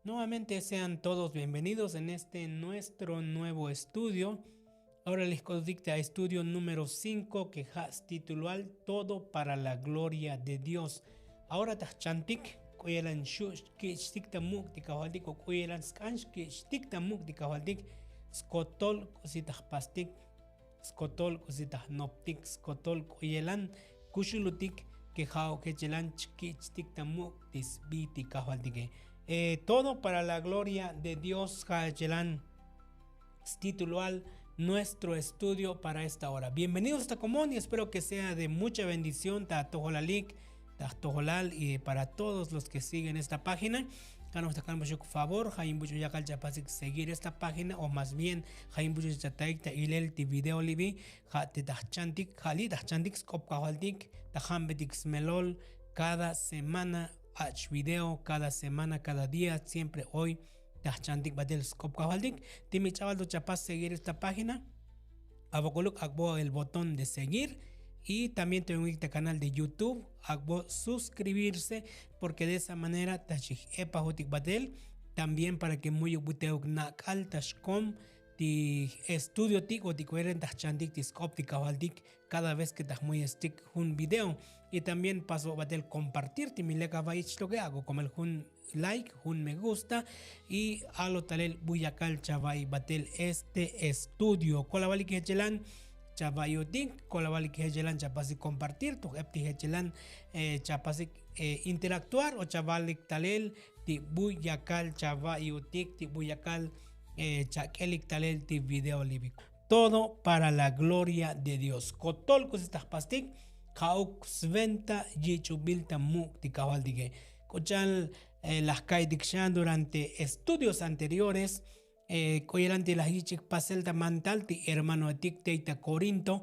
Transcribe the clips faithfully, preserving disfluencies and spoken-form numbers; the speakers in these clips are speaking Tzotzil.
Nuevamente sean todos bienvenidos en este nuestro nuevo estudio. Ahora les conducta estudio número cinco, que has titular todo para la gloria de Dios. Ahora taj chantik kuyelan xu' kich'tik ta muk' ti kajwaltik o kuyelan sk'an xkich'tik ta muk' ti kajwaltik, skotol k'usi taj pastik, skotol k'usi taj noptik, skotol kuyelan kuxulutik, ke ja'o kechelan chkich'tik ta muk' ti sbi ti kajwaltike. Todo para la gloria de Dios. Jachelan stituloal nuestro estudio para esta hora. Bienvenidos ta komon y espero que sea de mucha bendición ta tojolalik, ta tojolal y para todos los que siguen esta página. Kano ta kan buchuk favor jayin buchuk yakal chapasik seguir esta página o más bien jayin buchuk chataik ta ilel ti video libi. Ja' ti taj chantik ja' li taj chantik sk'op kajwaltik ta jambetik smelol, cada semana ach video, cada semana, cada día siempre hoy taj chantik batel sk'op kajwaltik. Ti mi ch'abal to chapas seguir esta página, abokoluk akbo el botón de seguir y también te unwik ta canal de YouTube, akbo suscribirse, porque de esa manera ta chij epajutik batel también para que muyuk buteuk nak'al ta xkom ti estudiotik o ti ku'yeren taj chantik ti sk'op ti kajwaltik. Cada vez ke taj muyestik jun video y también paso batel kompartir ti mi lek ava'ichtoke ak'o komel jun like, jun me gusta y alo talel buyakal chava'i batel este estudio kolavalik jechelan. Chava'iutik kolavalik jechelan chapasik kompartir toj ep ti jechelan chapasik interaktuar o chavalik talel ti buyakal chava'iutik ti buyakal chak'elik talel ti video libik. Todo para la gloria de dios kotol k'usi taj pastik. Ja'uk sventa yich'ubil ta muk' ti kajvaltike k'u cha'al laj ka'iytik xan durante estudios anteriores. K'u yelan ti laj yich'ik pasel ta mantal ti hermanoetik tey ta korinto,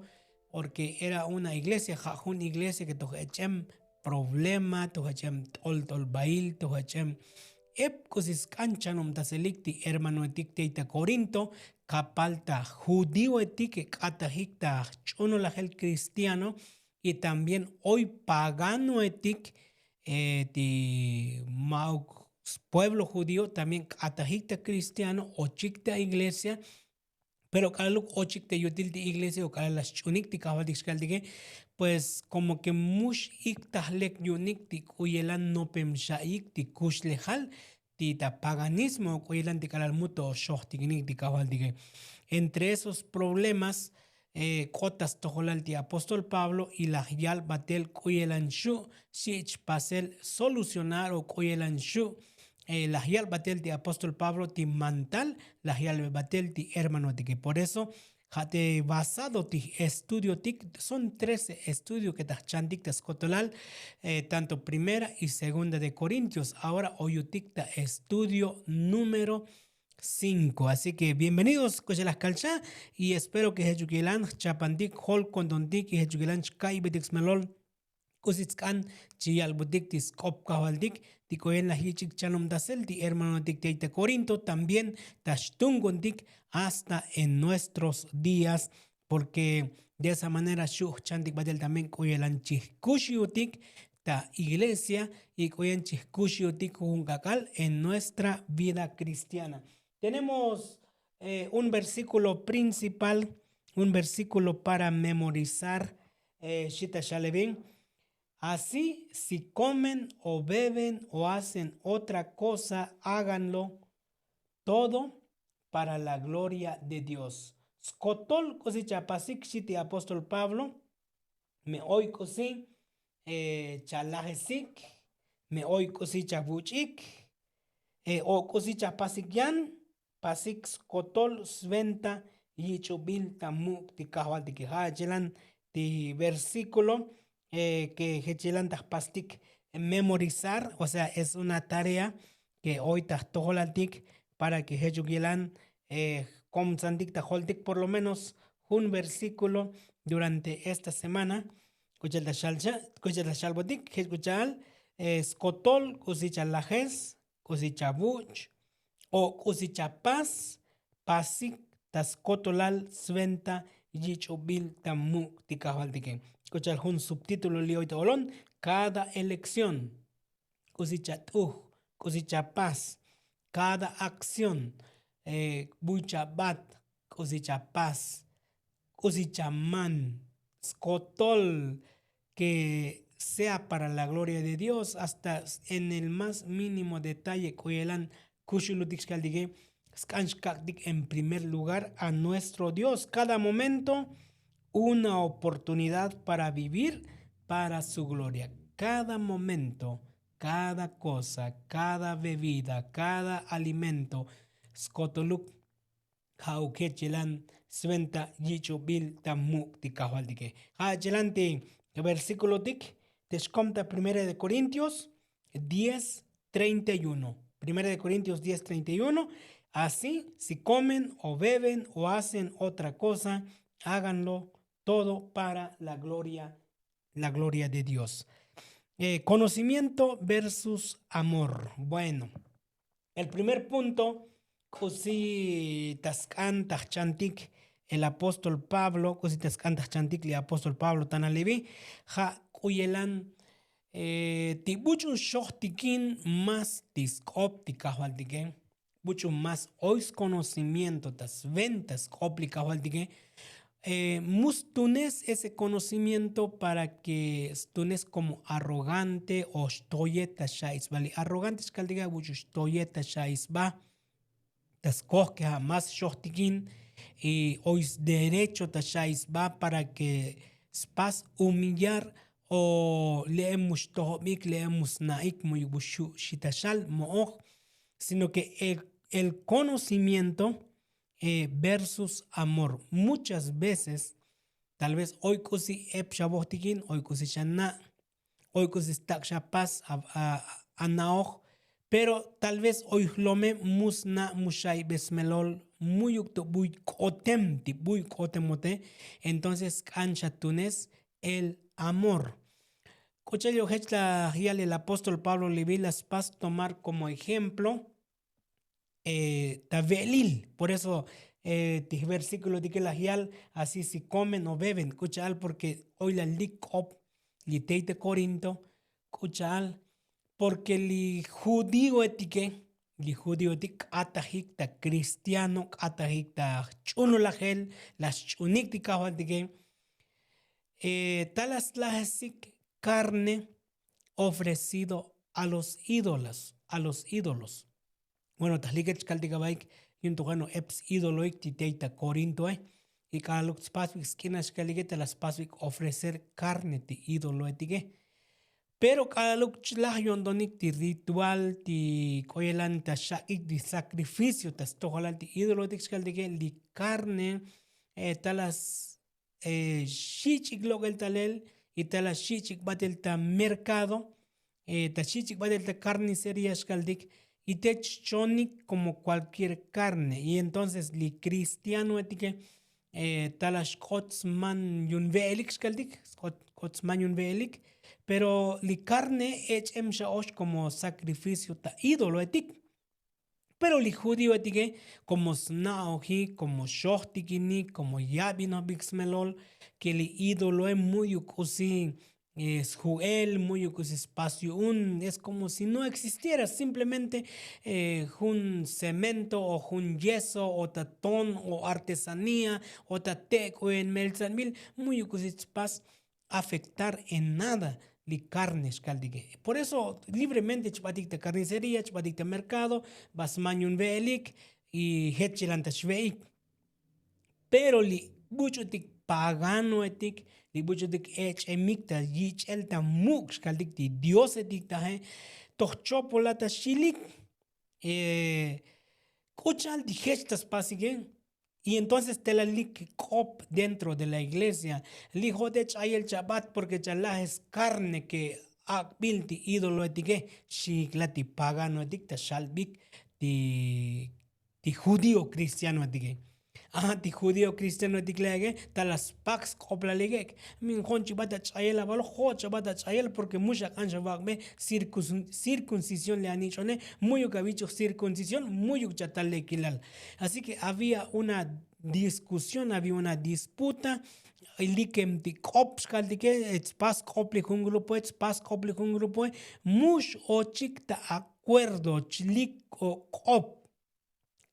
porke era una iglesia ja' jun iglesia ke toj ech'em problema toj ech'em t'olt'olbail toj ech'em ep k'usi sk'an chanubtaselik ti hermanoetik tey ta korinto. Kapal ta judioetik k'atajik ta jch'unolajel kristiano y también oy paganoetik ti ma'uk spueblo judío también k'atajik ta kristiano ochik ta iglesia. Pero k'alaluk ochik ta yutil ti iglesia o k'alal laj xch'unik ti kajvaltik xkaltike pues komo ke mux iktaj lek yu'unik ti k'u yelan nopem xa'iyik ti kuxlejal ti ta paganismo o k'u yelan ti k'alal mu to xojtikinik ti kajvaltike. Entre esos problemas k'ot ta stojolal ti apóstol pablo y laj yal batel k'u yelan xu' xich' pasel solucionar o k'u yelan xu' laj yal batel ti apóstol pablo ti mantal laj yal batel ti hermanoetike por eso ja' te basado ti estudiotik son trece estudio ke taj chantik ta skotolal tanto primera y segunda de korintios ahora oyutik ta estudio número cinco así ke bienvenidos k'uxalaj kalcha. Y espero ke jech ukilan jchapantik jol kontontik y jech ukilan chka'iybetik smelol k'usi tsk'an chi yalbutik ti sk'op kajvaltik ti k'oyen laj yich'ik chanubtasel ti hermanotik tey ta korinto también ta xtunkuntik hasta en nuestros días. Porke de esa manera xu' jchantik batel también k'u yelan chi jkuxiyutik ta iglesia y k'u yelan chi jkuxiyutik jujun k'ak'al en nuestra vida kristiana. Tenemos un versíkulo principal, un versíkulo para memorizar. Xita xaleven así si komen o beben o hacen otra kosa háganlo todo para la gloria de dios. Skotol k'usi chapasik xi ti apóstol pablo. Me oy k'usi chalajesik, me oy k'usi chavuch'ik o k'usi chapasik yan pasik skotol sventa yich'ubil ta muk' ti kajvaltike ja' chilan ti versíkulo ke jechilan ta jpastik memorizar o sea es una tarea ke oy ta jtojolaltik para ke jech ukilan jkomsantik ta joltik por lo menos jun versíkulo durante esta semana. K'u cha'al ta xal cha' k'u cha'al ta xalbotik jech k'u cha'al skotol k'usi chalajes k'usi chavuch' o k'usi chapas pasik ta skotolal sventa yich'ubil ta muk' ti kajvaltike. K'u cha'al jun subtítulo li' oy ta olon kada elekción k'usi chat'uj k'usi chapas Cada acción, buy chabat, k'usi chapas, k'usi chaman, skotol, ke sea para la gloria de dios hasta en el más mínimo detalle k'u yelan, kuxulutik xkaltike, sk'an xkak'tik en primer lugar a nuestro dios cada momento, una oportunidad para vivir para su gloria. Cada momento, cada cosa, cada bebida, cada alimento, skotoluk. Ja'uk jech yelan, sventa yich'ubil ta muk' ti kajvaltike. Ja' jech yelan ti versíkulotik te xkom ta primera de korintios diez treinta y uno. Primera de korintios diez treinta y uno. Así si comen o beben o hacen otra cosa, háganlo todo para la gloria, la gloria de dios. Conocimiento versus amor. Bueno, el primer punto, k'usi ta sk'an ta jchantik el apóstol pablo k'usi ta sk'an ta jchantik li apóstol pablo ta nalevi. Ja' k'u yelan, ti buch'u xojtikin más ti sk'op ti kajvaltike. Buch'u más oy skonocimiento ta sventa sk'op li kajvaltike. Mus tunes ese konocimiento para ke stunes komo arrogante o xtoyet ta xa'isba li arrogante xkaltik abuch'u xtoyet ta xa'isba. Ta skoj ke ja' más xojtikin y oy sderecho ta xa'isba para ke spas humillar o le'e mu xtojobik le'e mu sna'ik mu yubu xu' xitaxal mo'oj. Sino ke el konocimiento versus amor muchas veces tal vez oy k'usi ep xavojtikin oy k'usi xana', oy k'usi stak' xapas ana'oj. Pero tal vez oy jlome mu sna' mu xa'ibe smelol muyuk to buy k'otem ti buy k'otemote. Entonces sk'an xa tunes el amor. K'uch'el yo'jech la jyal el apóstol pablo libil la spas tomar komo ejemplo ta ve'lil. Por eso ti jversíkulo ti ke laj yal así si komen o beben k'u cha'al porke oy lal lik k'op li tey ta korinto. K'u cha'al porke li judío etike li judío etik k'atajik ta kristiano k'atajik ta jch'unulajel laj xch'unik ti kajvaltike. Ta laj slajesik karne ofrecido a los ídolos a los ídolos. Bueno ta jliket chkaltik abaik yun to jeno' ep s'ídoloik ti tey ta korintoe. Y k'alaluk tspasbik sk'inal chkalike ta laj spasbik ofrecer karne ti ídoloetike. Pero k'alaluk chlaj yo'ntonik ti ritual ti k'oyelan ta xak'ik ti sakrificio ta stojolal ti ídoloetik chkaltike li karne ta laj xich'ik lok'el talel y ta laj xich'ik batel ta merkado ta xich'ik batel ta karniceria xkaltik. Y te chchonik komo kualkier karne y entonces li kristianoetike ta laj xk'ot sman yun ve'elik xkaltik. K'ot sman yun ve'elik pero li karne ech'em xa ox komo sakrificio ta ídoloetik. Pero li judío etike komo sna'ojik komo xojtikinik komo yabinojbik smelol ke li ídoloe mu'yuk k'usi sju'el mu'yuk k'usi spas yu'un es komo si no existiera simplemente jun cemento o jun yeso o ta ton o artesanía o ta tek'oen meltzanbil mu'yuk k'usi spas afectar en nada li karne xkaltike. Por eso libremente chbatik ta karniceria chbatik ta merkado ba sman yun ve'elik y jech chilan ta xve'ik. Pero li buch'utik paganoetik li buch'utik ech'emik ta yich'el ta muk' xkaltik ti diosetik taje toj chopola ta xilik. K'u cha'al ti jech ta spasike y entonces te laj lik k'op dentro de la iglesia li jo'te ch'ayel chabat porke chalaj skarne ke ak'bil ti ídoloetike. Xijik la ti paganoetik ta xalbik ti judío kristianoetike. Ti judío kristianoetik la'ike ta laj spak sk'oplalik ek' min jo'on chibat ach'ayel abaloj jo'on chabat ach'ayel porke mu xak'an xavak'be cirkuncisión li anich'one mu'yuk avich'oj cirkuncisión mu'yuk chatal lekilal. Así ke había una diskusión había una disputa. Likem ti k'op xkaltike tspas k'op li jun grupoe tspas k'op li jun grupoe mu x'ochik ta ak' akuerdo chlik o k'op.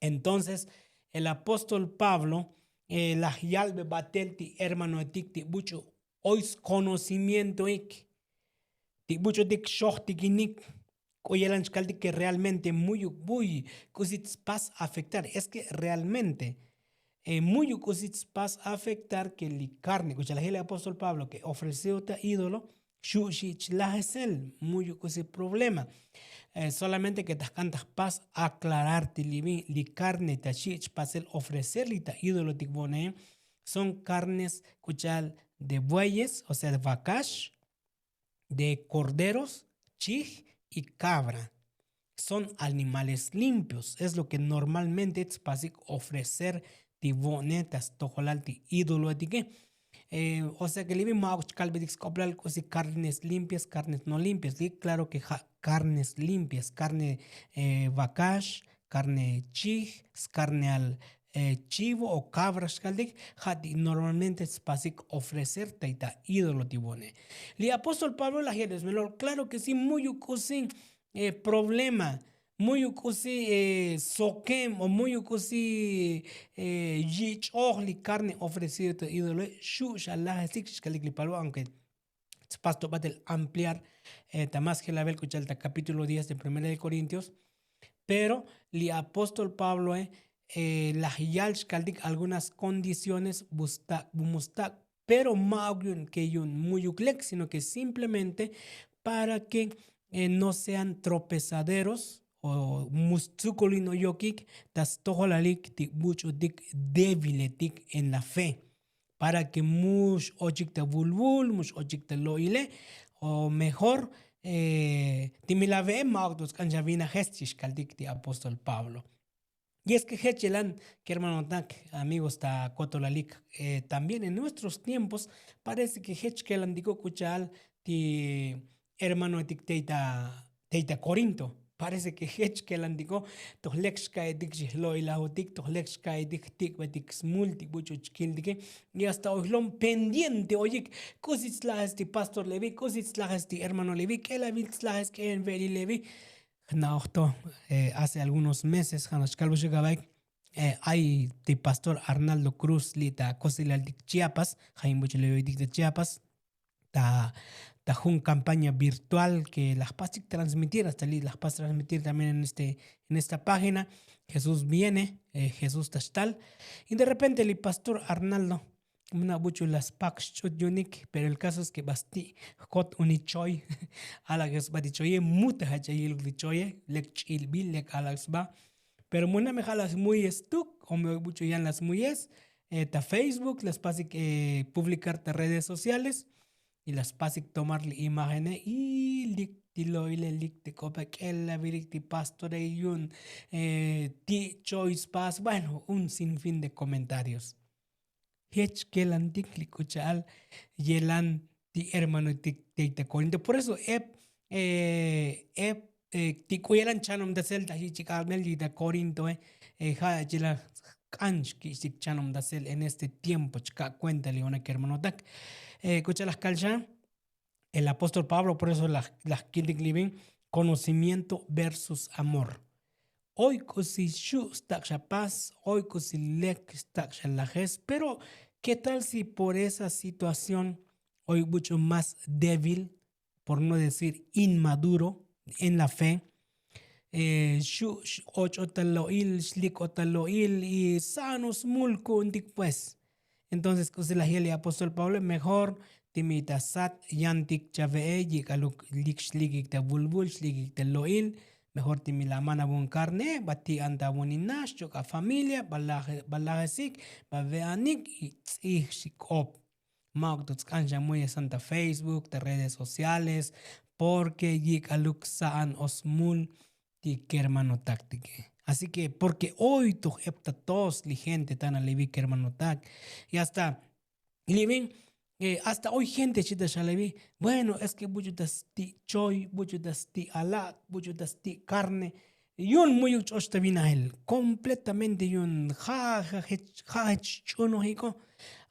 Entonces el apóstol pablo laj yalbe batel ti hermanoetik ti buch'u oy skonocimientoik ti buch'utik xojtikinik. K'u yelan chkaltik ke realmente muyuk buy k'usi tspas afektar es ke realmente muyuk k'usi tspas afektar ke li karne k'u chalajil apóstol pablo ke ofrecido ta ídolo. Xu' xi' chlajesel muyuk k'usi problema. Solamente ke ta jk'an ta jpas aklarar ti li karne ta xi' chpasel ofrecer li ta ídolo tik vo'ne. Son karnes k'u chal de bueyes o sea de vakax, de korderos, chij y kabra. Son animales limpios es lo ke normalmente tspasik ofrecer ti vo'ne ta stojolal ti ídoloetike. O sea ke li bin ma'ok chkalbetik sk'oplal k'usi karnes limpias karnes no limpias li klaro ke ja' karnes limpias karne vakax, karne chij, skarneal chivo o kabra xkaltik. Ja' ti normalmente tspasik ofrecer tayta ídolo ti vo'ne. Li apóstol pablo laj yelesmelol klaro ke si muyuk k'usi problema, muyuk k'usi sokem o muyuk k'usi yich'oj li karne ofrecido ta ídoloe. Xu' xa lajesik xkaltik li pablo aunke tspas to batel ampliar ta mas jelavel k'u chal ta kapítulo diez de primera de korintios. Pero li apóstol pabloe laj yal chkaltik algunas kondiciones bu stak' bu mu stak'. Pero ma'ok yu'un ke yu'un muyuk lek sino ke simplemente para ke no sean tropezaderos o mu stzukulinoyokik ta stojolalik ti buch'utik débiletik en la fe. Para ke mu x'ochik ta vulvul mu x'ochik ta lo'ile o mejor ti mi la ve'e ma'ok to sk'an xa vinajes chi xkaltik ti apóstol pablo. Y es ke jech yelan kermanotak amigos ta kotolalik también en nuestros tiempos parece ke jech kelantiko k'u cha'al ti hermanoetik tey ta korinto. Parece ke jech kelantiko toj lek xka'etik chi jlo'ilajotik toj lek xka'etik jtik'betik smul ti buch'u chkiltike. Y hasta oy jlom pendiente oyik k'usi tslajes ti pastor levi k'usi tslajes ti hermano levi k'elavil tslajes k'e'en ve'lil levi. Jna'oj to hace algunos meses jana' xkalbuxik abaik ay ti pastor arnaldo kruz li' ta kosilal tik chiapas. Jayin buch'u levi tik ta chiapas ta jun kampaña virtual ke laj pas chik transmitir hasta li' laj pas transmitir también en esta página. Jesús viene jesús ta xtal. Y derrepente li pastor arnaldo muna' buch'u la spak xch'ut yu'unik pero el kaso es ke ba sti' jkot uni choy. Alak' sba ti choye muta jach ayiluk ti choye lek ch'ilbil lek alak' sba. Pero muna' me ja' la smuyes tuk o me oy buch'u yan la smuyes ta facebook la spasik publikar ta redes sociales. Y la spasik tomar li imágene y lik ti lo'ile lik ti k'ope k'elavilik ti pastore yu'un ti' choy spas bueno un sinfín de komentarios. Jech kelantik li k'u cha'al yelan ti hermanotik tey ta korinto por eso ep ep ti k'u yelan chanomtasel ta jich' chik'abnel ti ta korintoe. Ja' chila' jk'an xkich'tik chanomtasel en este tiempo chka' kuenta li onak hermanotak. K'u cha'al laj kalxa el apóstol pablo por eso laj kiltik li bin konocimiento versus amor. Oy k'usi xu' stak' xa pas oy k'usi lek stak' xa lajes pero ke tal si por esa situación oy buch'u más débil por no decir inmaduro en la fe. Xu' x'och'o ta lo'il xlik'o ta lo'il y sa'ano smul ku'untik pues. Entonces k'usi laj yel li apóstol pablo mejor ti mi ta sat yantik chave'e yik'aluk lik xlikik ta vulvul xlikik ta lo'il. Mejor ti mi la man avun karne ba ti'an ta avun inax chok afamilia ba lajesik ba ve'anik y tz'ij xik'op. Ma'ok to tsk'an xa muyesan ta facebook ta redes sociales. Porke yik'aluk sa'an o smul ti kermanotaktike. Asi ke porke oy toj ep ta tos li gente tana li vi kermanotak. Y hasta li vin hasta oy gente chita xa li vi. Bueno es ke buch'u ta sti' choy buch'u ta sti' ala' buch'u ta sti' karne. Yu'un muyuk ch'och ta vinajel, kompletamente yu'un ja' jech ch'unojiko.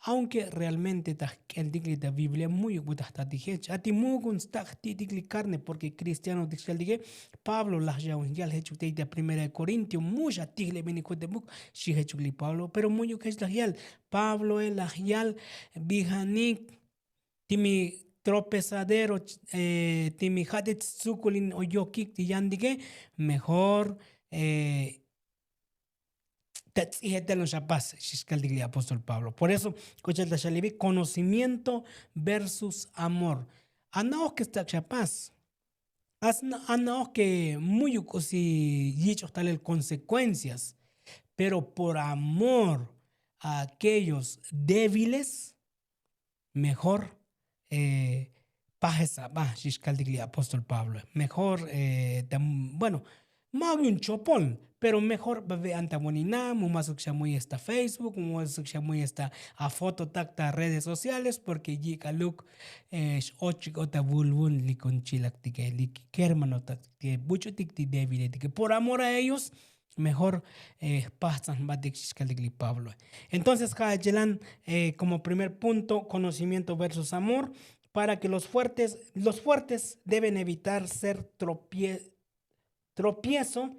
Aunke realmente ta jk'eltik li ta biblia muyuk bu ta jtatik jech ati muk'un stak' jti'tik li karne porke kristianotik xkaltike. Pablo laj xaun yal jechuk tey ta primera de korintio mu xatijlebenik jutebuk. Xi jechuk li pablo pero muyuk jech laj yal. Pabloe laj yal bijanik ti mi tropesadero, ti mi ja' ti tsukulin o yokik ti yantike, mejor ta tz'ijetel no'ox apas. Xixkaltik li apóstol pablo por eso k'ucha'el ta xalibik konocimiento versus amor. Ana'oj ke stak' xapas. Ana'oj ke muyuk k'usi yich'oj talel konsekuencias. Pero por amor a aquellos débiles mejor pajes aba xixkaltik li apóstol pablo. Mejor bueno, ma' yu'un chopol pero mejor ba ve'an ta bonina mu masuk xa muy esta facebook mu masuk xa muy esta afoto tak ta redes sociales porke yik'aluk x'ochik o ta vulvul li kon chilaktike li kermanotaktike buch'utik ti débiletike por amor a ellos. Mejor jpajtzan jbatik xixkaltik li pablo. Entonces ja' echelan como primer punto konocimiento versus amor para ke los fuertes deben evitar ser tropiezo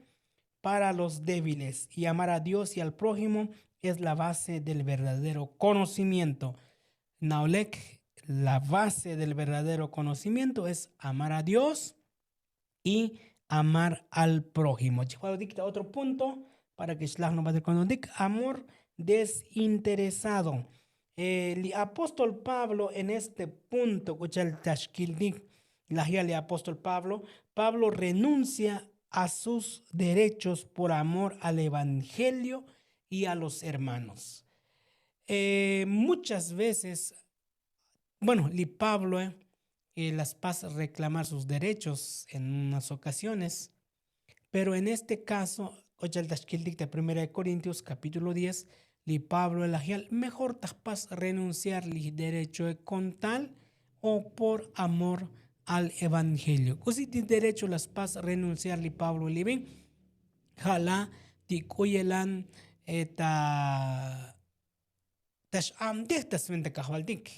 para los débiles y amar a dios y al prójimo es la base del verdadero konocimiento. Naolek la base del verdadero konocimiento es amar a dios y amar al prójimo chijbalotik ta otro punto para ke xlajnobatik konontik amor desinteresado. Li apóstol pablo en este punto k'ucha'el ta xkiltik laj yal li apóstol pablo. Pablo renuncia a sus derechos por amor al evangelio y a los hermanos. Muchas veces bueno li pabloe la spas reklamar sus derechos en unas ocasiones. Pero en este kaso k'o cha'al ta xkiltik ta primera de korintios kapítulo diez li pabloe laj yal mejor ta jpas renunciar li derechoe kon tal o por amor al evangelio k'usi ti derecho la spas renunciar li pabloe libe. Ja' la ti k'uyelan ta ta x'abtej ta sventa kajvaltik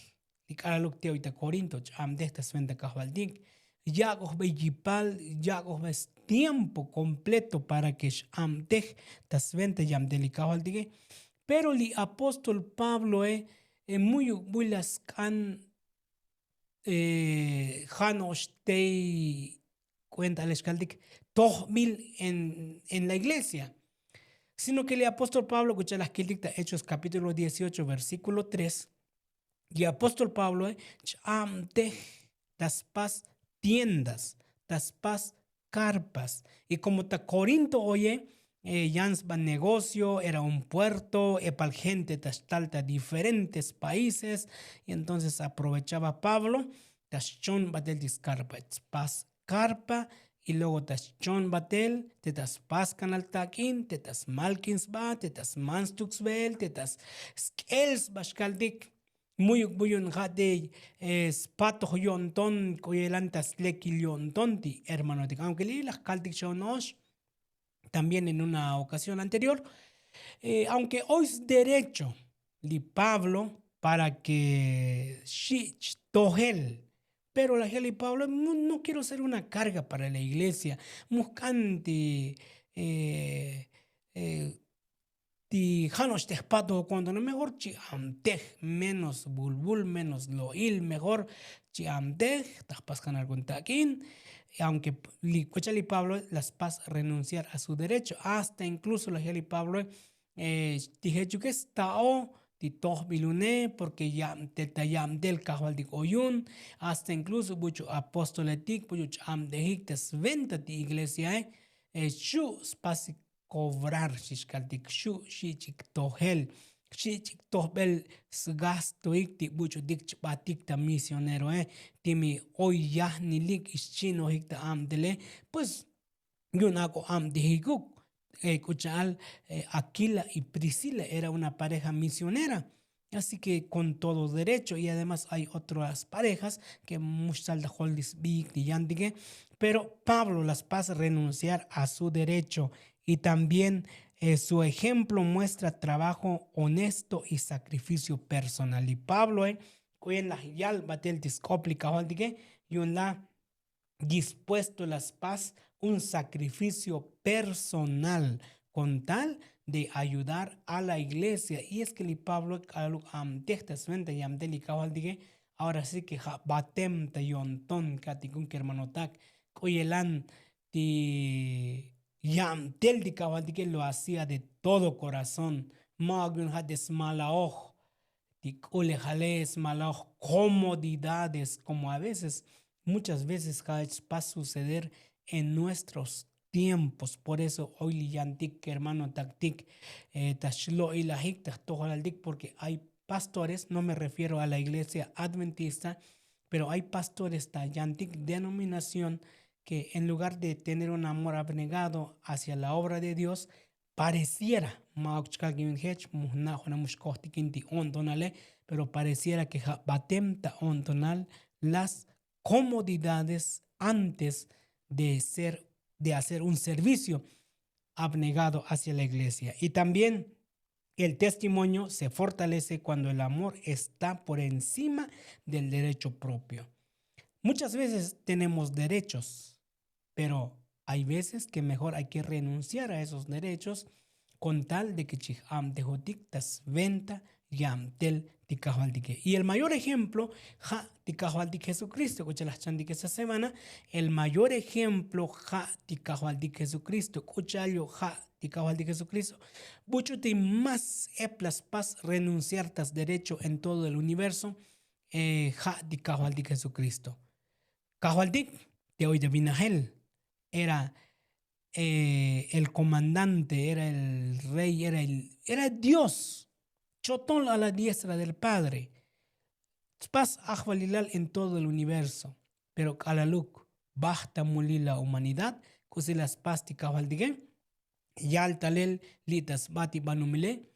li k'alaluk ti oy ta korinto ch'abtej ta sventa kajvaltik. Yak'ojbe yipal yak'ojbe stiempo kompleto para ke x'abtej ta sventa yabtej li kajvaltike. Pero li apóstol pabloe mu'yuk bu la sk'an ja' no'ox tey kuenta alexkaltik tojbil en la iglesia. Sino ke li apóstol pablo k'ucha'al laj kiltik ta hechos kapítulo dieciocho versíkulo tres. Li apóstol pabloe ch'abtej ta spas tiendas ta spas karpas. Y komo ta korinto oye yan sba negocio era un puerto epal gente ta xtal ta diferentes países. Y entonces aprovechaba pablo ta xchon batel ti skarpa spas karpa y luego ta xchon batel te ta spas kanal tak'in te ta smalkin sba te ta sman stuk sbel te ta sk'el sba xkaltik. Mu'yuk bu yu'un ja' te spatoj yo'nton k'uyelan ta slekil yo'nton ti hermanotik aunke li' laj kaltik xa'ono'ox también en una okasión anterior. Aunke oy sderecho li pablo para ke xi' chtojel pero laj yal li pablo no quiero ser una karga para la iglesia. Mujk'an ti ti ja' no'ox te jpatoj o konto no mejor chi' amtej menos bulbul menos lo'il mejor chi' amtej ta jpas kanal kon tak'in. Aunke li k'ucha'al li pabloe la spas renunciar a su derecho hasta inkluso laj yal li pabloe ti jechuke sta'o ti tojbil une porke yabtel ta yabtel kajvaltik o yu'un hasta inkluso buch'u apóstoletik buch'u ch'abtejik ta sventa ti iglesiae xu' spasik kobrar xixkaltik xu' xi' ch'ik tojel xi' ch'ik tojbel sgastoik ti buch'utik chbatik ta misioneroe. Ti mi oy yajnilik xchi'nojik ta abtele pues yu'un ak'o abtejikuk. K'ucha'al akila y priscila era una pareja misionera. Así que con todo derecho y además hay otras parejas que muxtal ta jol li sbik li yantike. Pero pablo la spas renunciar a su derecho y también su ejemplo muestra trabajo honesto y sacrificio personal li pabloe. K'u yen laj yal batel ti sk'op li kajvaltike yu'un la dispuesto la spas un sacrificio personal con tal de ayudar a la iglesia. Y es ke li pablo k'alaluk amtej ta sventa yamtel li kajvaltike. Ahora si ke ja' batem ta yo'nton ka'tikun kermanotak k'u yelan ti yamtel ti kajvaltike lo hacia de todo korazón. Ma'ok yu'un ja' ti smalaoj ti k'ulejale smalaoj komodidades komo a veces muchas veces ja' spas suceder en nuestros tiempos. Por eso oy li yantik kermanotaktik ta xlo'ilajik ta jtojolaltik porke ay pastores no me refiero a la iglesia adventista, pero ay pastores ta yantik denominación ke en lugar de tener un amor abnegado hacia la obra de dios, pareciera ma'ok chkak yu'un jech mujna' juna' mux kojtikin ti o'ntonale. Pero pareciera ke ja' batem ta o'ntonal las komodidades antes de ser de hacer un servicio abnegado hacia la iglesia. Y también el testimonio se fortalece kuando el amor esta por encima del derecho propio. Muchas veces tenemos derechos, pero hay veces ke mejor ay ke renunciar a esos derechos, kon tal de ke chij abtejotik ta sventa yabtel ti kajvaltike. Y el mayor ejemplo ja' ti kajvaltik jesukristo k'u cha' laj chantike sa semana. El mayor ejemplo ja' ti kajvaltik jesukristo k'u cha'al yo' ja' ti kajvaltik jesukristo. Buch'u ti más ep la spas renunciar ta sderecho en todo el universo. Ja' ti kajvaltik jesukristo. Kajvaltik te oy ta vinajel era el komandante era el rey era el era dios. Chotol a la diestra del padre. Spas ajvalilal en todo el universo. Pero k'alaluk bajta mulil la humanidad k'usi la spas ti kajvaltike. Yaltalel li' ta sba ti banumile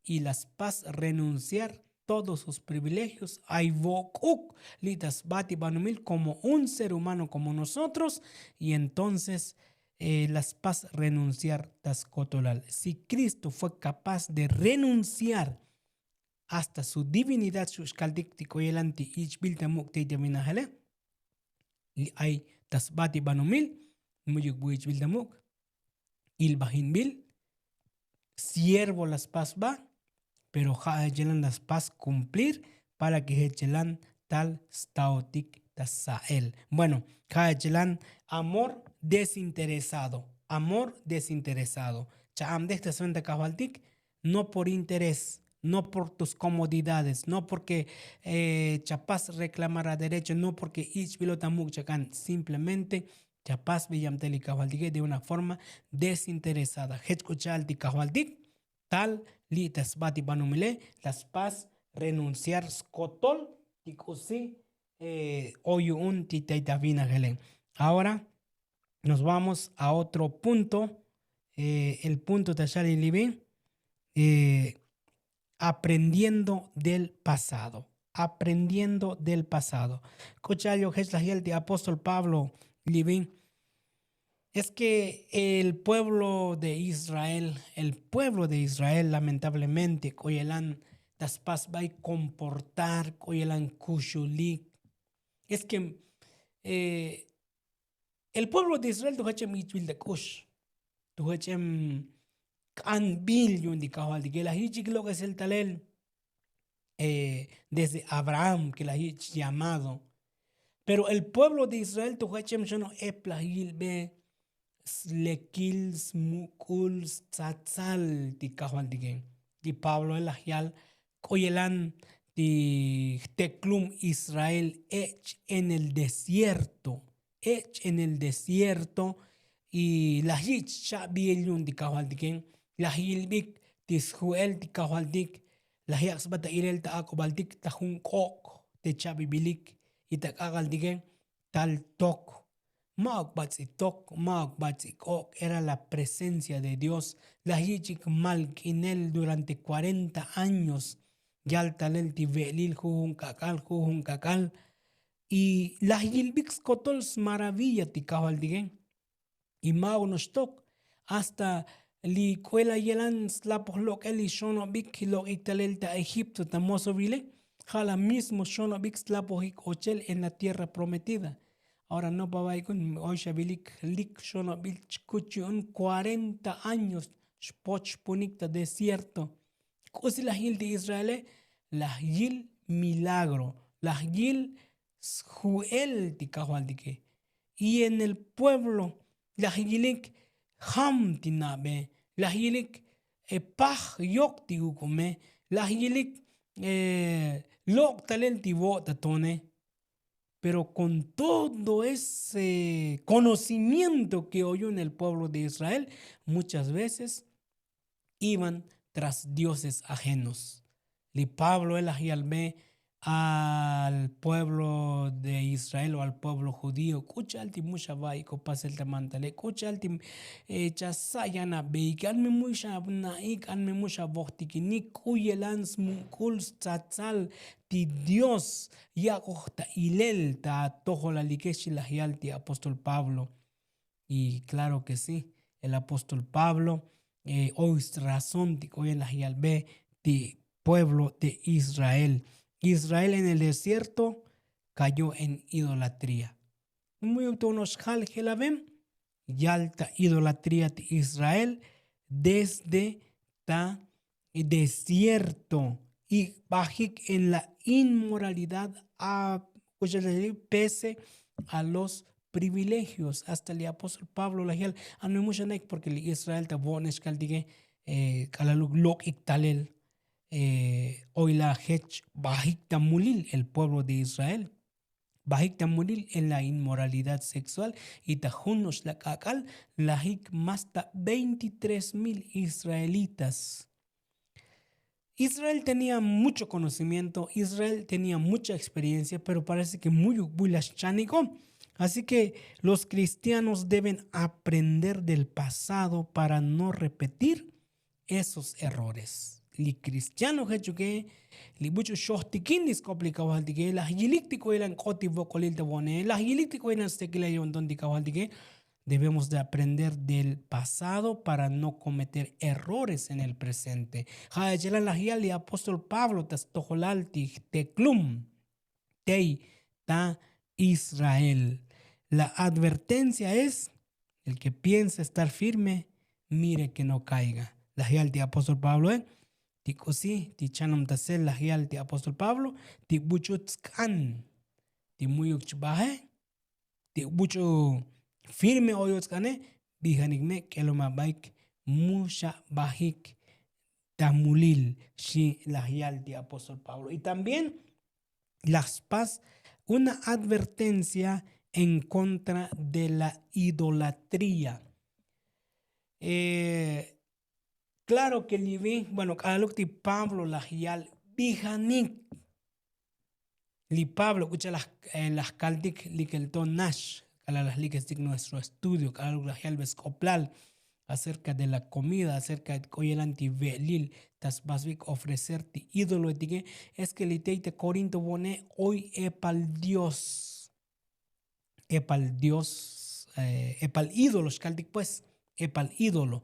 y la spas renunciar todos sus privilegios ay vok'uk li' ta sba ti banumil komo un ser humano komo nosotros. Y entonces la spas renunciar ta skotolal si kristo fue kapaz de renunciar hasta su divinidad xu' xkaltik ti k'o yelan ti ich'bil ta muk' tey ta vinajele. Li ay ta sba ti banomil mu'yuk bu ich'bil ta muk' ilbajinbil siervo la spas ba. Pero ja' jech yelan la spas kumplir para ke jech yelan tal staotik ta sa'el. Bueno, ja' jech yelan amor desinteresado. Amor desinteresado. Cha' abdej ta sventa kajvaltik no por interés, no por tus komodidades no porke chapas reklamar a derecho no porke ich'bilot ta muk' chak'an simplemente chapas bi yamtel li kajvaltike de una forma desinteresada jech k'u cha'al ti kajvaltik tal li' ta sba ti banomile la spas renunciar skotol ti k'usi o yu'un ti tey ta vinajele. Ahora nos vamos a otro punto. El punto ta xal li libi aprendiendo del pasado. Aprendiendo del pasado. K'u cha'al yo' jech laj yal ti apóstol pablo libi. Es ke el pueblo de israel el pueblo de israel lamentablemente k'u yelan ta spas bay komportar k'u yelan kuxulik. Es ke el pueblo de israel tu jechem ich'bil ta k'ux tu jechem k'anbil yu'un ti kajvaltike laj yich'ik lok'esel talel desde abraham ke laj yich' llamado. Pero el pueblo de israel tu jechem xonoj ep laj yilbe slekil smuk'ul stzatzal ti kajvaltike. Ti pabloe laj yal k'u yelan ti jteklum israel ech' en el desierto. Ech' en el desierto y laj yich' cha'biel yu'un ti kajvaltike laj yilbik ti sju'el ti kajvaltik laj yak' sba ta ilel ta ak'obaltik ta jun k'ok' te cha'bibilik y ta k'ak'altike tal tok. Ma'ok bats'i tok ma'ok bats'i k'ok' era la presencia de dios. Laj yich'ik malk'inel durante kuarenta años. Yal talel ti ve'lil jujun k'ak'al jujun k'ak'al. Y laj yilbik skotol smaravilla ti kajvaltike. Y ma'uk noxtok hasta li k'uela yelan slapoj lok'el li xonobik lok'ik talel ta egipto ta mosovile. Ja' la mismo xonobik slapojik ochel en la tierra prometida. Ahora no pa baik'un oy xa vilik lik xonobil chkuch yu'un cuarenta años xpoch xpunik ta desierto. K'usi laj yil ti israele laj yil milagro laj yil sju'el ti kajvaltike. Y en el pueblo laj yilik jam ti nabe laj yilik paj yok ti uk'ume laj yilik lok' talel ti vo' ta tone. Pero con todo ese conocimiento ke oy yu'un el pueblo de israel muchas veces iban tras dioses ajenos. Li pablo e laj yalbe al pueblo de israel o al pueblo judío k'u cha'al ti mu xa va'ik o pasel ta mantale k'u cha'al ti cha sa' yan abeik an mi mu xa na'ik an mi mu xa vojtikinik k'u yelan smuk'ul stzatzal ti dios yak'oj ta ilel ta tojolalike xchi laj yal ti apóstol pablo. Y klaro ke si el apóstol pablo oy strazón ti k'o yel laj yalbe ti pueblo ti israel. Israel en el desierto kayo en idolatría. Muyuk to noxjal jelavem yal ta idolatría ti israel desde ta desierto y bajik en la inmoralidad a pese a los privilegios hasta li apóstol pablo laj yal. An mi muxanek porke li israel ta vo'nex kaltike k'alaluk lok'ik talel oy la jech bajik ta mulil el pueblo de israel. Bajik ta mulil en la inmoralidad sexual y ta jun noxla k'ak'al lajik mas ta veintitrés mil israelitas. Israel tenia mucho konocimiento israel tenia mucha experiencia pero parece ke muyuk buy la xchaniko. Asi ke los kristianos deben aprender del pasado para no repetir esos errores. Li kristiano jechuke li buch'u xojtikin li sk'op li kawjaltike laj yilik ti k'oyelan k'ot ti vok'olil ta vo'ne laj yilik ti k'oyelan stekilal yo'nton ti kawjaltike. Debemos de aprender del pasado para no kometer errores en el presente. Ja' echelal laj yal li apóstol pablo ta stojolal ti jteklum tey ta israel. La advertencia es el ke piensa estar firme mire ke no kaiga. Laj yal ti apóstol pabloe ti k'usi ti chanom ta sel laj yal ti apóstol pablo ti buch'u tsk'an ti muyuk chbaje ti buch'u firme oy otzk'ane. Bijanik me' k'elom abaik mu xa bajik ta mulil. Xi' laj yal ti apóstol pablo y también laj spas una advertencia en kontra de la idolatría. Klaro ke li vi bueno k'alaluk ti pablo laj yal bijanik li pablo k'u cha' laj kaltik likel to nax k'alal laj likestik nuestro estudio k'alaluk laj yalbe sk'oplal acerka de la komida acerka k'o yelan ti ve'lil ta sbasbik ofrecer ti ídoloetike. Es ke li tey ta korinto vo'ne oy epal dios epal dios epal ídolo xkaltik pues epal ídolo.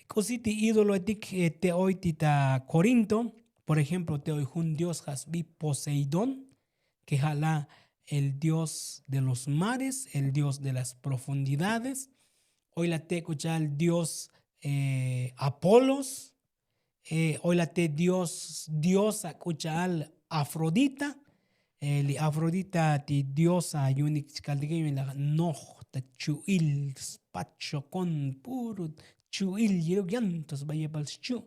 K'usi ti ídoloetik te oy ti ta korinto por ejemplo te oy jun dios ja' sbi poseidón ke ja' la el dios de los mares el dios de las profundidades. Oy la te' k'u cha'al dios apolos. Oy la te dios diosa k'u cha'al afrodita. Li afrodita ti diosa yu'unik chkaltike yu'un la noj ta chu'il spat xokon puro chu'il yiluk yanto sba yepal xchu'.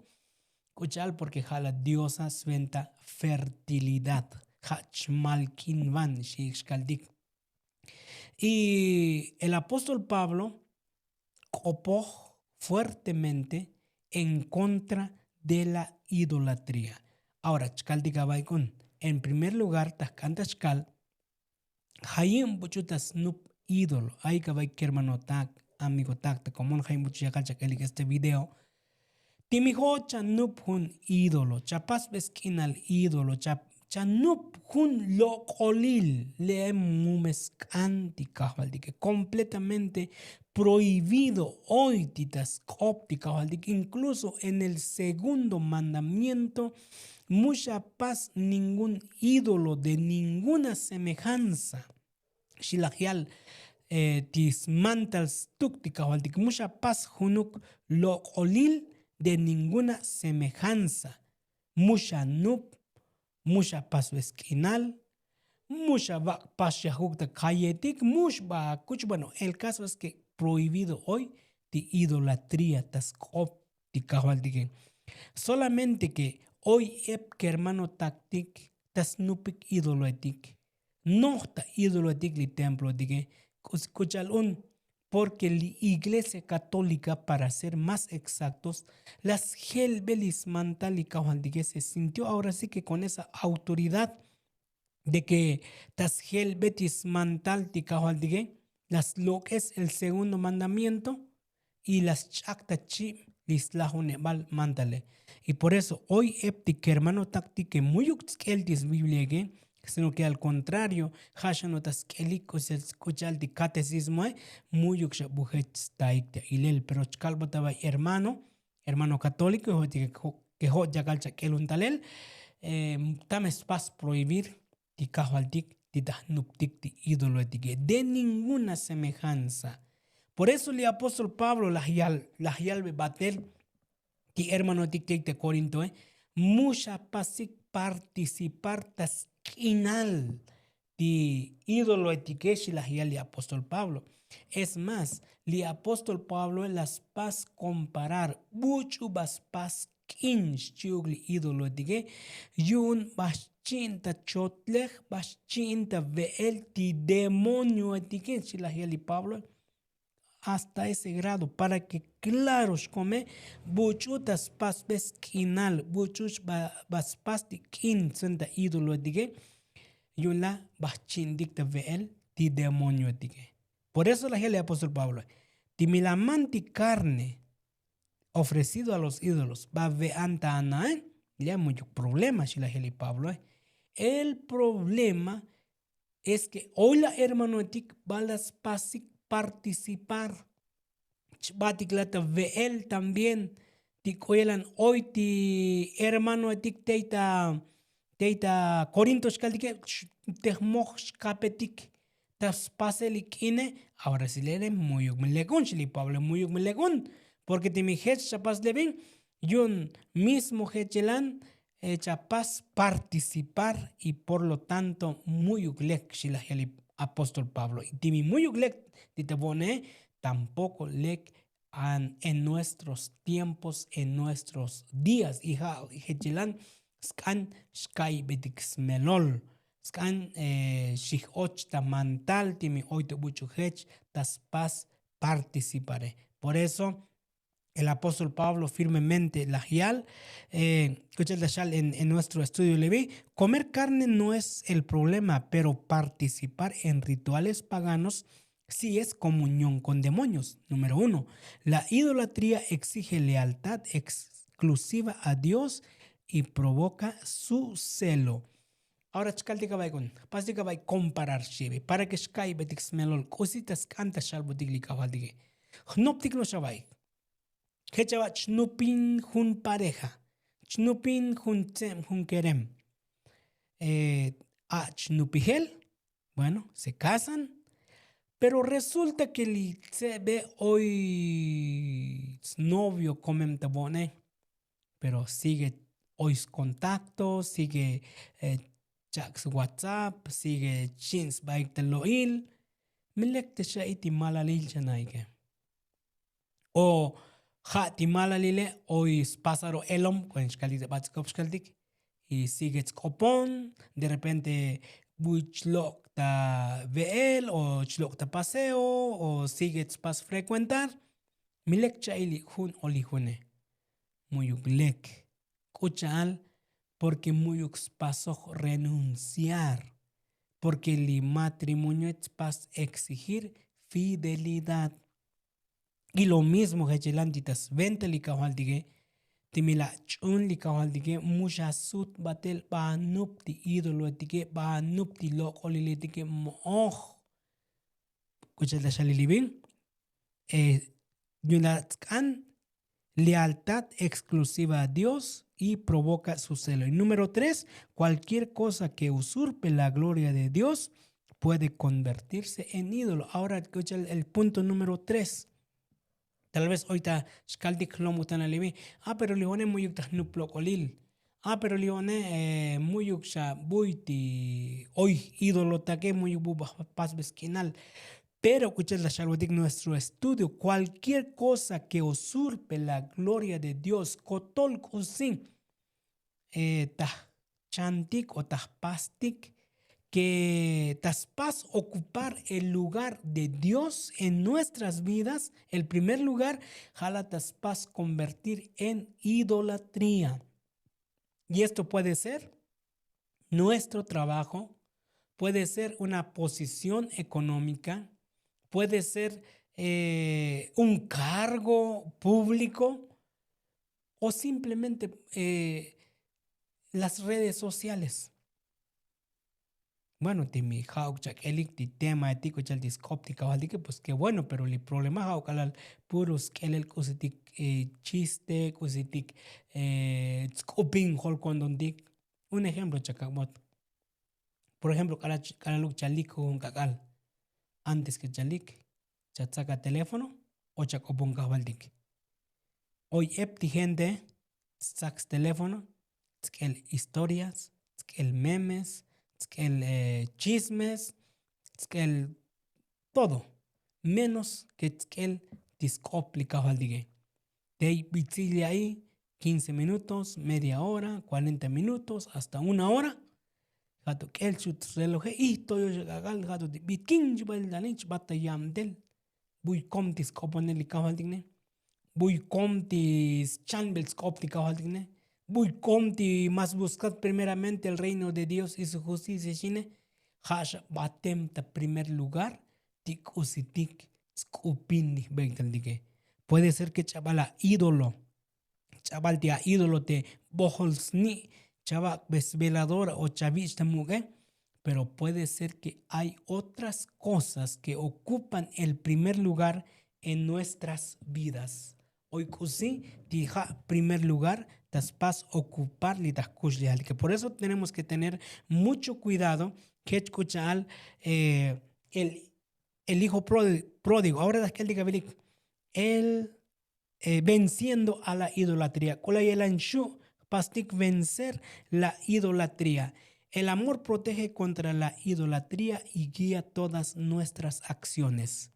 K'u cha'al porke ja' la diosa sventa fertilidad ja' chmal kinvan xi'ik xkaltik. Y el apóstol pablo k'opoj fuertemente en kontra de la idolatría. Ahora chkaltik avayk'un en primer lugar ta jk'an ta xkal. Jayib buch'u ta snup ídolo ayik avay kermanotak amigotak ta komon jayib buch'u yakal chak'elik este video. Ti mijo' chanup jun ídolo, chapasbe sk'inal ídolo, chanup jun lok'olil. Le'e mu me sk'an ti kajvaltike kompletamente prohibido. Oy ti ta sk'op ti kajvaltike inkluso en el segundo mandamiento, mu xapas ningún ídolo de ninguna semejanza. Xi laj yal ti smantal stuk ti kajvaltik mu xapas junuk lok'olil de ninguna semejanza. Mu xanup, mu xapas vesk'inal, mu xavak' pax yajuk ta kalletik mu xba kuch bueno el kaso es ke prohibido oy ti idolatría ta sk'op ti kajvaltike. Solamente ke oy ep kermanotaktik ta snupik idoloetik. Noj ta idoloetik li temploetike. K'ucha'al un porke li iglesia katólika para ser más exactos la sjelbe li smantal li kajvaltike se sintió ahora si ke kon esa autoridad de ke ta sjelbe ti smantal ti kajvaltike la slok'es el segundo mandamiento. Y la sch'ak ta chib li slajunebal mantale. Y por eso oy ep ti kermanotak ti ke muyuk tsk'el ti sbibliaike, sino ke al contrario ja' xanota sk'elik k'ucha'al ti katesismoe. Muyuk xabujech staik ta ilel pero chkalbota bay hermano, hermano katóliko ke jo' chakal chak'el un talel. Tame spas prohibir ti kajvaltik ti ta jnuptik ti idoloetike de ninguna semejanza. Por eso li apóstol pablo laj yalbe batel ti hermanotik tey ta korintoe, mu xapasik participar ta sk'inal ti idoloetike xi laj yal li apóstol pablo. Es más, li apóstol pabloe la spas komparar buch'u ba spas k'in xchi'uk li idoloetike yu'un ba xchi'in ta chotlej ba xchi'in ta ve'el ti demonioetike xi laj yal li pabloe. Hasta ese grado para ke klaro xkome buch'u ta spasbe sk'inal buch'u ba spas ti k'in tzun ta idoloetike. Yu'un la ba jchi'intik ta ve'el ti demonioetike. Por eso laj yal li apóstol pabloe, ti mi la man ti karne ofrecido a los ídolos ba ve'an ta anae. Li a muyuk problema xi laj yal li pabloe. El problema es ke oy la hermanoetik ba la spasik participar. Chbatik la ta ve'el también ti k'oyelan oy ti hermanoetik tey ta tey ta korinto xkaltike. Te jmoj xkapetik ta spasel li k'ine. Ahora si lele muyuk mi lek'un xi li pablo muyuk mi lek'un. Porke ti mi jech chapas levin yu'un mismo jechelan chapas participar y por lo tanto muyuk lek xi laj yal li apóstol pablo y ti mi muyuk lek ti ta vo'ne. Tampoko lek an en nuestros tiempos en nuestros días y ja' jechelan sk'an xka'ybetik smelol sk'an xij och ta mantal ti mi oy ta buch'u jech ta spas participare. Por eso el apóstol pablo firmemente laj yal. K'ucha'al ta xal en nuestro estudio levi, comer karne no es el problema pero participar en rituales paganos si es komunión kon demonios. Número uno, la idolatría exige lealtad exclusiva a dios y provoka su celo. Ahora chkaltik abay k'un jpastik abay komparar xibi para ke xka'ybetik smelol k'usi ta sk'an ta xalbotik li k'ajvaltike. Jnoptik no'ox abay jech aba' chnupin jun pareja, chnupin jun tze'em jun kerem. A' chnupijel bueno se kasan. Pero resulta ke li tze'be' oy snovio komem ta vo'ne. Pero sigue oy skontakto sigue chak' swatsapp sigue chi'n sbaik ta lo'il. Mi lek ta xa'i ti malalil chanaike o ja' ti malalile oy spasaro' elom kuen xkaltik ta batz'kop xkaltik. Y sigue tsk'opon derrepente buy chlok' ta ve'el o chlok' ta paseo o sigue tspas frekuentar. Mi lek cha'il li jun o li june mu'yuk lek k'u cha'al porke mu'yuk spasoj renunciar. Porke li matrimonioe tspas exigir fidelidad. Y lo mismo jechelan ti ta sventa li kajvaltike Ti mi la' ch'un li kajvaltike mu xa sut batel banup ti ídoloetike banup ti lok'oliletike mo'oj. K'uchel ta xalilibin, yun la' tzk'an lealtad exclusiva a dios y provoka su celo y número tres, cualquier cosa que usurpe la gloria de dios puede convertirse en ídolo. Ahora k'uchel el punto número tres. Tal vez oy ta xkaltik jlom utanalibi. Ah pero li one mu'yuk ta jnup lok'olil. Ah pero li one mu'yuk xa buy ti oy ídolotake mu'yuk bu baj pasbe sk'inal. Pero k'uchel ta xalbotik nuestro estudio cualquier cosa ke usurpe la gloria de dios kotol k'usi ta jchantik o ta jpastik ke ta spas okupar el lugar de dios en nuestras vidas, el primer lugar ja' la ta spas konvertir en idolatría. Y esto puede ser nuestro trabajo, puede ser una posición ekonómika, puede ser un kargo públiko, o simplemente las redes sociales. Bueno ti mi ja'uk chak'elik ti tema etik k'uchal ti sk'op ti kajvaltike pues ke bueno pero li problema ja'uk k'alal puro sk'elel k'usitik chiste k'usitik tsk'upin jol kondontik. Un ejemplo chakak'bot. Por ejemplo k'alaluk chalik jujun k'ak'al antes ke chalik chatzak a teléfono o chak'opon kajvaltik. Oy ep ti gente tzak steléfono, tzk'el historias, tzk'el memes, tzk'el chismes, tzk'el todo menos ke tzk'el ti sk'op li kajvaltike. Tey bitzil ya'i quince minutos, media hora, cuarenta minutos hasta una hora. Ja' to k'el chut reloje ijtoyox ak'ak'al ja' to ti bitkin chbal tani chbat ta yabtel. Buy kom ti sk'oponel li kajvaltik ne. Buy kom ti schanbel sk'op ti kajvaltik ne. Buy kom ti mas buskat primeramente el reino de dios y su justicia xine. Ja' xa batem ta primer lugar ti k'usitik sk'upin li jbektaltike. Puede ser ke ch'abal a ídolo, ch'abal ti a ídolo te bojol sni' chavak'be sveladora o chavich' ta muk'e. Pero puede ser ke ay otras kosas ke okupan el primer lugar en nuestras vidas. Oy k'usi ti ja' primer lugar ta spas okupar li ta jkuxlejaltike por eso tenemos ke tener mucho kuidado. Kech k'u cha'al el hijo pródigo ahora ta jk'eltik avilik el venciendo a la idolatría k'ulal yelan xu' jpastik vencer la idolatría. El amor protege kontra la idolatría y guia todas nuestras akciones.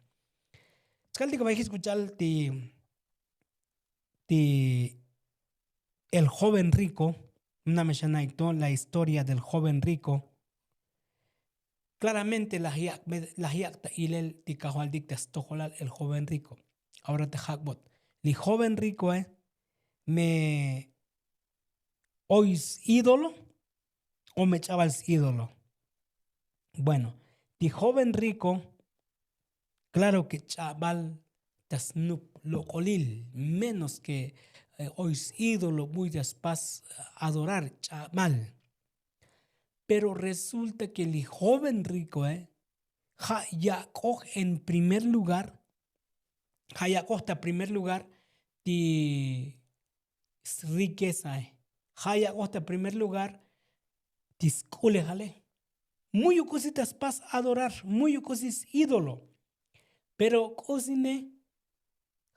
Chkaltik vayjis k'u cha'al ti ti el joven riko. Name xa na'ik to la historia del joven riko. Klaramente laj yak' ta ilel ti kajvaltik ta stojolal el joven riko. Ahora ta jak'bot li joven rikoe me oy s'ídolo o me ch'abal s'ídolo? Bueno, ti joven riko klaro ke ch'abal ta snup lok'olil menos ke oy s'ídolo buy ta spas adorar ch'abal. Pero resulta ke li joven rikoe ja' yak'oj en primer lugar ja' yak'oj ta primer lugar ti srikesae. Ja' yak'oj ta primer lugar ti sk'ulejale. Muy uk'usi ta spas adorar muy uk'usi s'ídolo. Pero k'usine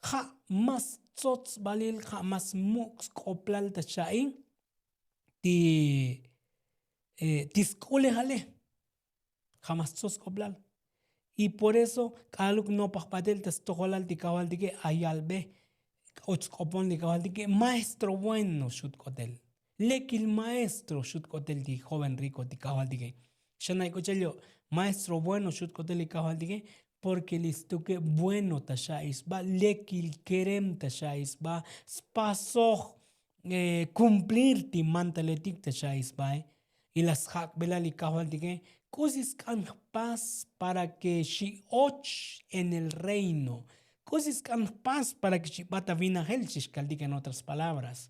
ja' mas tzotzbalil ja' mas muk' sk'oplal ta xa'i ti ti sk'ulejale. Ja' mas tzotz k'oplal. Y por eso k'aluk nopaj batel ta stojolal ti kajvaltike ayalbe och sk'opon li kajvaltike maestro bueno xut k'otel. Lekil maestro xut k'otel ti joven riko ti kajvaltike. Xa na'ik k'u cha'al yo' maestro bueno xut k'otel li kajvaltike. Porke li stuke bueno ta xa'i sba lekil kerem ta xa'i sba spasoj kumplir ti mantaletik ta xa'i sbae. Y la sjak'belal li kajvaltike k'usi sk'an jpas para ke xi'och en el reino? K'usi sk'an jpas para ke xibat avinajel xixkaltik en otras palabras?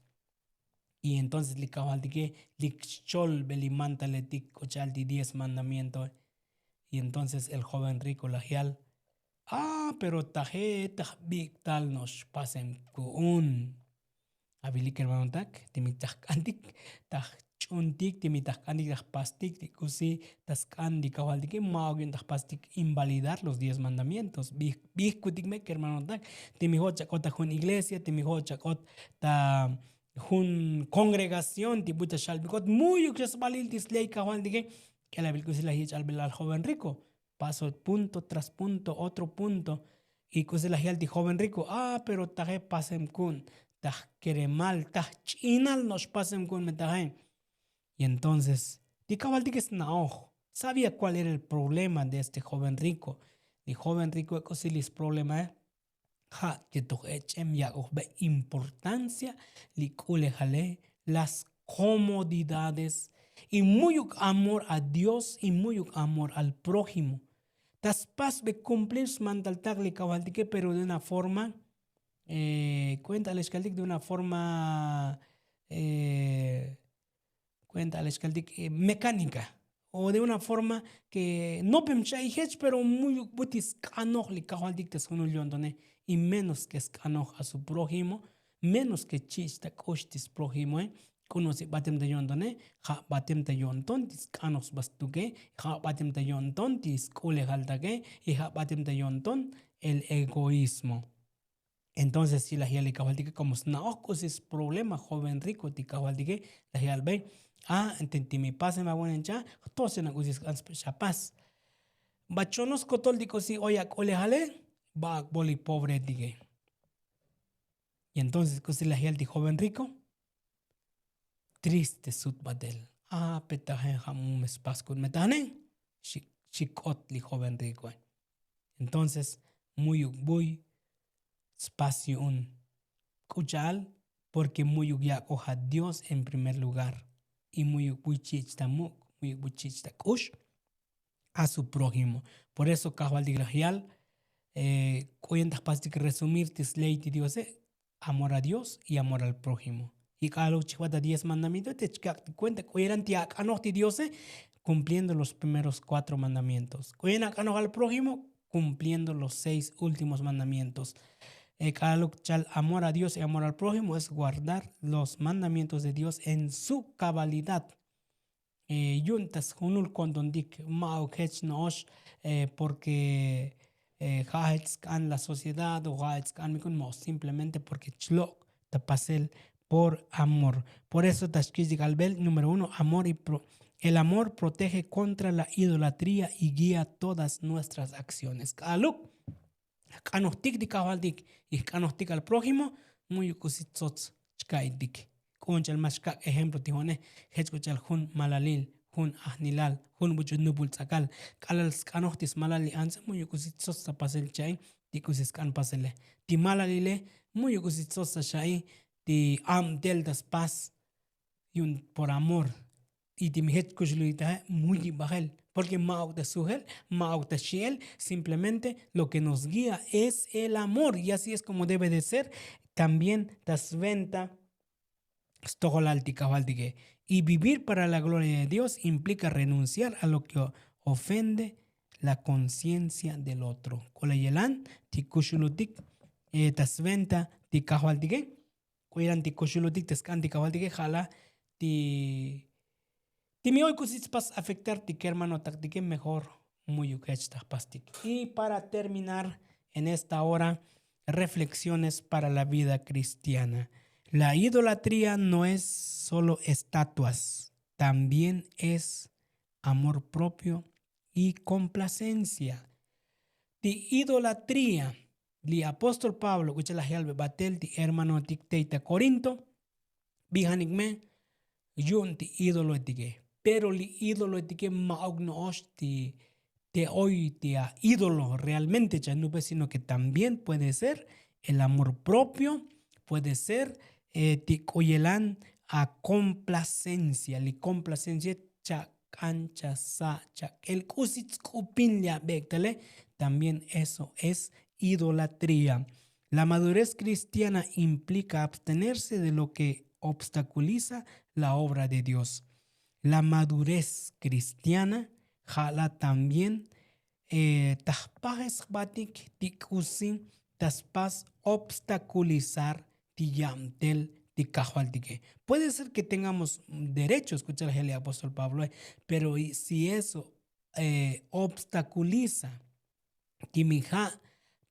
Y entonces li kajvaltike lik xcholbe li mantaletik k'u cha'al ti diez mandamiento. Y entonces el joven rico laj yal, ah pero taje ta jbik'tal no'ox xpasem ku'un. Avilik hermanotak ti mi ta jk'antik ta jch'untik ti mi ta jk'antik ta jpastik ti k'usi ta sk'an ti kajvaltike ma'uk yu'un ta jpastik invalidar los diez mandamientos. Bijkutik mek hermanotak ti mi jo'och ak'ot ta jun iglesia ti mi jo'och ak'ot ta jun kongregación ti buch ta xalbikot mu'yuk xa sbalil ti sley kajvaltike. K'elabil k'usi laj yich'albilal joven rico, paso punto tras punto otro punto. Y k'usi laj yal ti joven rico, ah pero taje pasem ku'un ta jkeremal ta jch'inal no'ox pasem ku'un me taje. Y entonces ti kajvaltike sna'oj, sabía kuál era el problema de este joven rico. Li joven rico k'usi li sproblemae ja' te toj ech'em yak'ojbe importancia li k'ulejale, las komodidades, y mu'yuk amor a dios y mu'yuk amor al prójimo. Ta spasbe kumplir smantaltak li kajvaltike pero de una forma kuenta alixkaltik de una forma kuenta alixkaltik mekanika, o de una forma ke nopem xa ijech pero mu'yuk buti sk'anoj li kajvaltik ta sjunul yo'ntone. Y menos ke sk'anoj a su prójimo, menos ke chich' ta k'ux ti sprohimoe. K'uno' si batem ta yo'ntone, ja' batem ta yo'nton ti sk'anoj sba stuke, ja' batem ta yo'nton ti sk'ulejaltake, y ja' batem ta yo'nton el egoísmo. Entonces si laj yal li kajvaltike komo sna'oj k'usi sproblema joven rico ti kajvaltike, laj yalbe a enten ti mi pasem abuenencha jtoxena k'usi sk'an spe' xa pas. Ba chono skotol ti k'usi oy ak'ulejale, ba ak'bol li pobretike. Y entonces k'usi laj yal ti joven rico, triste sut batel. A petajen ja' mu me spas ku'un me tajnen. Xik'ot li joven ricoe. Entonces mu'yuk buy spas yu'un k'u cha'al, porke mu'yuk yak'oj a dios en primer lugar. Y mu'yuk buy chich' ta muk', mu'yuk buy chich' ta k'ux a su prójimo. Por eso kajvaltik laj yal k'u yan ta jpastik resumir ti sley ti diose, amor a dios y amor al prójimo. Y k'aluk chijbat a diez mandamiento te chkak' ti kuenta k'u yan ti ak'anoj ti diose, kumpliendo los primeros kuatro mandamientos. K'u yan ak'anoj al prójimo, kumpliendo los seis últimos mandamientos. K'aluk chal amor a dios y amor al prójimo es guardar los mandamientos de dios en su kabalidad. Yu'un ta sjunul ko'ntontik, ma'uk jech no'ox porke ja' jech sk'an la sociedad o ja' jech sk'an mi ku'un mo'ox simplemente porke chlok' ta pasel. Por amor. Por eso ta xkich'ik albel número uno amor y el amor protege kontra la idolatría y guía todas nuestras akciones k'aluk. Jk'anojtik ti kajvaltik y jk'anojtik al prójimo, mu'yuk k'usi tsots chka'itik. K'u'un cha'al ma xkak' ejemplo ti jo'one, jech k'u cha'al jun malalil, jun ajnilal, jun buch'u nubul tz'akal, k'alal sk'anoj ti smalal li antze mu'yuk k'usi tsots ta pasel cha'i. Ti k'usi sk'an pasele ti malalile, mu'yuk k'usi tsots ta xa'i ti abtel ta spas. Yu'un por amor. Y ti mi jech kuxlulik taje muyi' bajel, porke ma'uk ta sujel, ma'uk ta xi'el. Simplemente lo ke nos guía es el amor y así es komo debe de ser. También ta sventa stojolal ti kajvaltike. Y vivir para la gloria de dios implika renunciar a lo ke ofende la konciencia del otro. K'ola yelan ti kuxulutik ta sventa ti kajvaltike. K'u yelan ti kuxulutik ta sk'an ti kajvaltike ja'la ti ti mi oy k'usi tspas afektar ti kermanotaktike mejor. Mu'yuk jech ta jpastik. Y para terminar en esta hora, reflexiones para la vida kristiana. La idolatría no es solo estatuas, también es amor propio y komplasencia. Ti idolatría li apóstol pablo k'u cha'al laj yalbe batel ti hermanotik tey ta korinto, bijanik me yu'un ti idoloetike. Pero li idoloetike ma'uk no'ox ti te oy ti a idolo realmente chanube sino ke también puede ser el amor propio, puede ser ti k'u yelan a komplasencia li komplasencia. Chak'an chasa' chak'el k'usi tsk'upin li abek'tale. También eso es idolatría. La madurez kristiana implika abstenerse de lo ke obstakuliza la obra de dios. La madurez kristiana ja' la también ta jpajes jbatik ti k'usi ta spas obstakulizar ti yabtel ti kajvaltike. Puede ser ke tengamos derechos kuchal jel apóstol pabloe, pero si eso obstakuliza ti mi ja'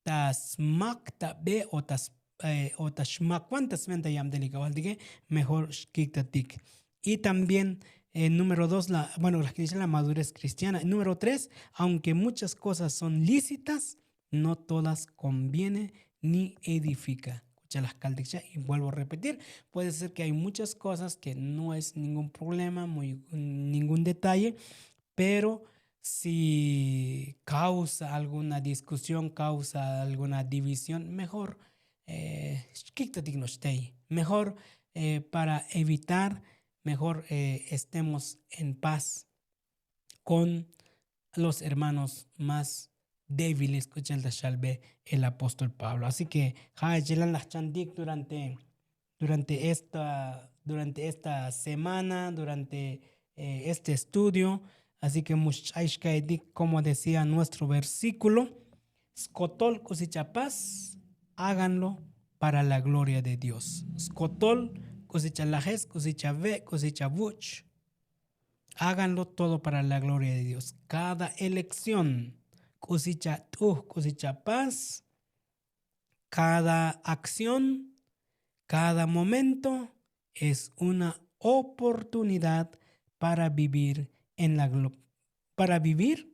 ta smak ta be o ta xmakwan ta sventa yabtel li kajvaltike, mejor xkiktatik. Y también número dos la bueno la madurez kristiana. Número tres, aunke muchas kosas son lícitas, no todas konviene ni edifika. Kucha la jkaltik cha' y vuelvo a repetir, puede ser ke hay muchas kosas ke no es ningún problema, ningún detalle, pero si kausa alguna diskusión kausa alguna división mejor xkiktatik no'ox tey. Mejor para evitar mejor estemos en paz kon los hermanos más débiles k'u cha'al ta xalbe el apóstol pablo así ke ja' echelan laj chantik durante durante esta semana durante este estudio. Así ke muxch'ay xka'etik komo decía nuestro versíkulo, skotol k'usi chapas háganlo para la gloria de dios. Skotol k'usi chalajes k'usi chave' k'usi chavuch. Háganlo todo para la gloria de dios. Kada elekción k'usi chat'uj k'usi chapas, kada akción, kada momento es una oportunidad para vivir en la gloria para vivir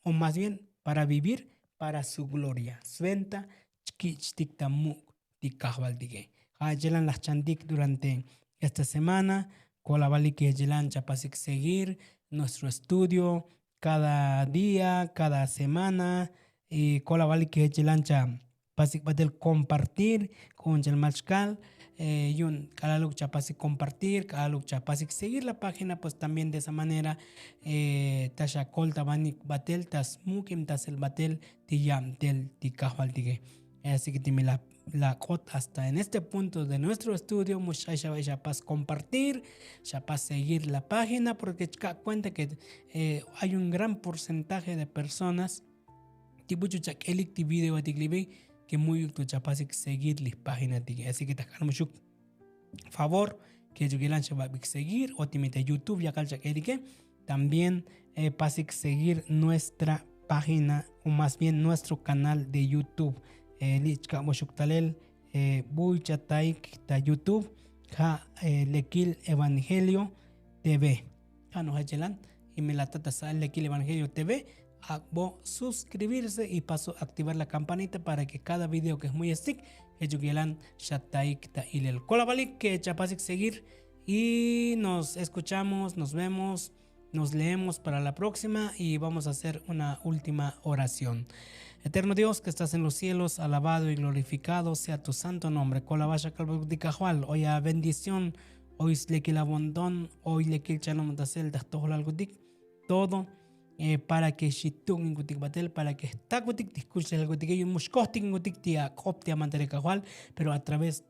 o más bien para vivir para su gloria. Sventa chkich'tik ta muk' ti kajvaltike. Ja' chelan laj chantik durante esta semana. Kolavalik chelan chapasik seguir nuestro estudio kada día kada semana. Y kolavalik chelan chapasik batel kompartir k'o un chel mal chkal yu'un k'alaluk chapasik kompartir k'alaluk chapasik seguir la página pues también de esa manera ta xakol ta banik batel ta smuk'im ta sel batel ti yabtel ti kajvaltike. Así ke ti mi la k'ot hasta en este punto de nuestro estudio mu xch'ay xapas kompartir xapas seguir la página porke chka' kuenta ke hay un gran porcentaje de personas ti buchu chak'elik ti video atik libi ke muyuk tu chapasik seguir li página tike así ke ta jk'an muxuk favor ke chuk yelan xababik seguir o ti mi ta youtube yakal chak'elike. También pasik seguir nuestra página o más bien nuestro canal de youtube. Li' chka' muxuk talel buy chataik ta youtube ja' lekil evangelio tv. Ja' noj achelan y mi la ta ta sa'al lekil evangelio tv. Ak'bo suscribirse y paso aktivar la kampanita para ke kada video ke jmuyestik jechuk yelan xataik ta ilel kolavalik ke chapasik seguir. Y nos eskuchamos nos vemos nos leemos para la próxima y vamos a hacer una última oración. Eterno dios ke estás en los cielos alabado y glorifikado sea tu santo nombre kolavaxakalbuk ti kajval oy abendición oy slekil abondón oy lekil chanom ta sel ta jtojlalkutik todo para ke xituk'inkutik batel para ke jtakutik ti jkuxlejalkutik yu'un mu xkojtikinkutik ti ak'op ti amantarik kajval. Pero a través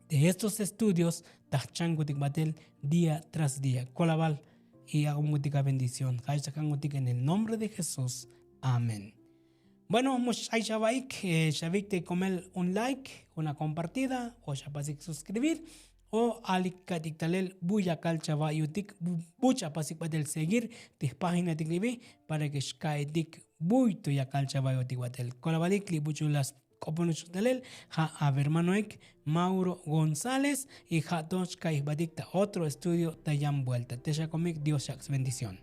de estos estudios ta jchankutik batel día tras día kolaval y ak'obinkutik abendición ja' ix ta jk'ankutik en el nombre de jesús. Amén. Bueno mu xch'ay xavaik xavik te komel un like una kompartida o xapasik suskribir o alik ka'tik talel bu yakal chava' yutik bu chapasik batel seguir ti jpaginatik libi para ke xka'etik bu to yakal chava' yutik batel kolavalik li' bu ch'u la sk'oponuk xtalel ja' avermanoik mauro gonzález. Y ja' to xka'ij batik ta otro estudio ta yan vuelta te xakomik dios xak' sbendición.